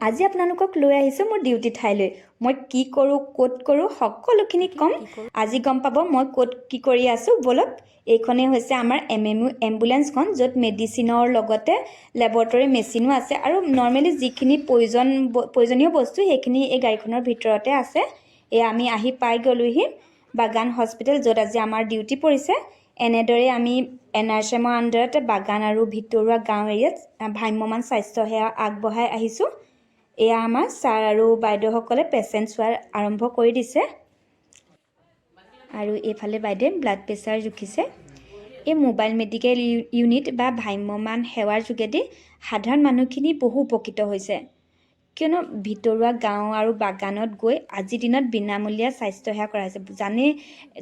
আজি আপোনালোকক লৈ আহিছোঁ মোৰ ডিউটি ঠাইলৈ। মই কি কৰোঁ, ক'ত কৰোঁ, সকলোখিনি ক'ম। আজি গম পাব মই ক'ত কি কৰি আছোঁ। ব'লক। এইখনেই হৈছে আমাৰ এমএমইউ এম্বুলেঞ্চখন, য'ত মেডিচিনৰ লগতে লেবৰেটৰী মেচিনো আছে আৰু নৰ্মেলি যিখিনি প্ৰয়োজনীয় বস্তু, সেইখিনি এই গাড়ীখনৰ ভিতৰতে আছে। এয়া আমি আহি পাই গ'লোহি বাগান হস্পিটেল, য'ত আজি আমাৰ ডিউটি পৰিছে। এনেদৰে আমি এনআৰএইচএমৰ আণ্ডাৰত বাগান আৰু ভিতৰুৱা গাঁও এৰিয়াত ভ্ৰাম্যমাণ স্বাস্থ্য সেৱা আগবঢ়াই আহিছোঁ। এয়া আমাৰ ছাৰ আৰু বাইদেউসকলে পেচেণ্ট চোৱাৰ আৰম্ভ কৰি দিছে আৰু এইফালে বাইদেৱে ব্লাড প্ৰেছাৰ জুখিছে। এই মোবাইল মেডিকেল ইউনিট বা ভ্ৰাম্যমাণ সেৱাৰ যোগেদি সাধাৰণ মানুহখিনি বহু উপকৃত হৈছে, কিয়নো ভিতৰুৱা গাঁও আৰু বাগানত গৈ আজিৰ দিনত বিনামূলীয়া স্বাস্থ্য সেৱা কৰা হৈছে। জানেই,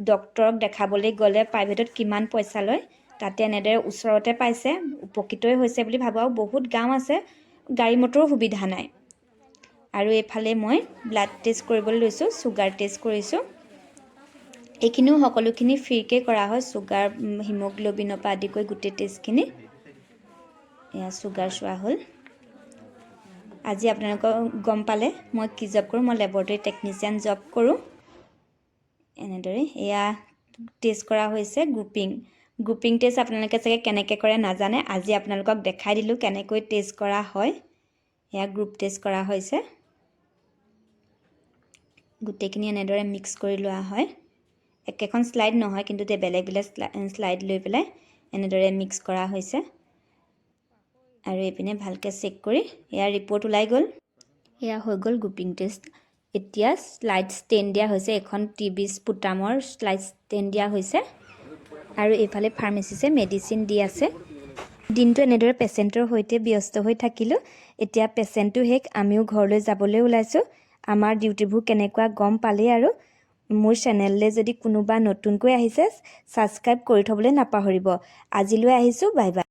ডক্তৰক দেখাবলৈ গ'লে প্ৰাইভেটত কিমান পইচা লয়। তাতে এনেদৰে ওচৰতে পাইছে, উপকৃতই হৈছে বুলি ভাবোঁ। আৰু বহুত গাঁও আছে, গাড়ী মটৰো সুবিধা নাই। আৰু এইফালে মই ব্লাড টেষ্ট কৰিবলৈ লৈছোঁ, চুগাৰ টেষ্ট কৰিছোঁ। এইখিনিও সকলোখিনি ফ্ৰীকৈ কৰা হয়, চুগাৰ, হিমগ্ল'বিনৰ পৰা আদি কৰি গোটেই টেষ্টখিনি। এয়া চুগাৰ চোৱা হ'ল। আজি আপোনালোকক গম পালে মই কি জব কৰোঁ। মই লেবৰেটৰী টেকনিচিয়ান জব কৰোঁ। এনেদৰে এয়া টেষ্ট কৰা হৈছে, গ্ৰুপিং। গ্ৰুপিং টেষ্ট আপোনালোকে চাগে কেনেকৈ কৰে নাজানে। আজি আপোনালোকক দেখাই দিলোঁ কেনেকৈ টেষ্ট কৰা হয়। এয়া গ্ৰুপ টেষ্ট কৰা হৈছে। গোটেইখিনি এনেদৰে মিক্স কৰি লোৱা হয়। একেখন শ্লাইড নহয় কিন্তু দেই, বেলেগ বেলেগ শ্লাইড লৈ পেলাই এনেদৰে মিক্স কৰা হৈছে। আৰু এইপিনে ভালকৈ চেক কৰি এয়া ৰিপৰ্ট ওলাই গ'ল। এয়া হৈ গ'ল গ্ৰুপিং টেষ্ট। এতিয়া শ্লাইড ষ্টেইন দিয়া হৈছে। এখন টিবি স্পুটামৰ শ্লাইড ষ্টেইন দিয়া হৈছে আৰু এইফালে ফাৰ্মাচিছে মেডিচিন দি আছে। দিনটো এনেদৰে পেচেণ্টৰ সৈতে ব্যস্ত হৈ থাকিলোঁ। এতিয়া পেচেণ্টটো শেষ, আমিও ঘৰলৈ যাবলৈ ওলাইছোঁ। আমাৰ ডিউটিবোৰ কেনেকুৱা গম পালেই। আৰু মোৰ চেনেললৈ যদি কোনোবা নতুনকৈ আহিছে, ছাবস্ক্ৰাইব কৰি থ'বলৈ নাপাহৰিব। আজিলৈ আহিছোঁ, বাই বাই।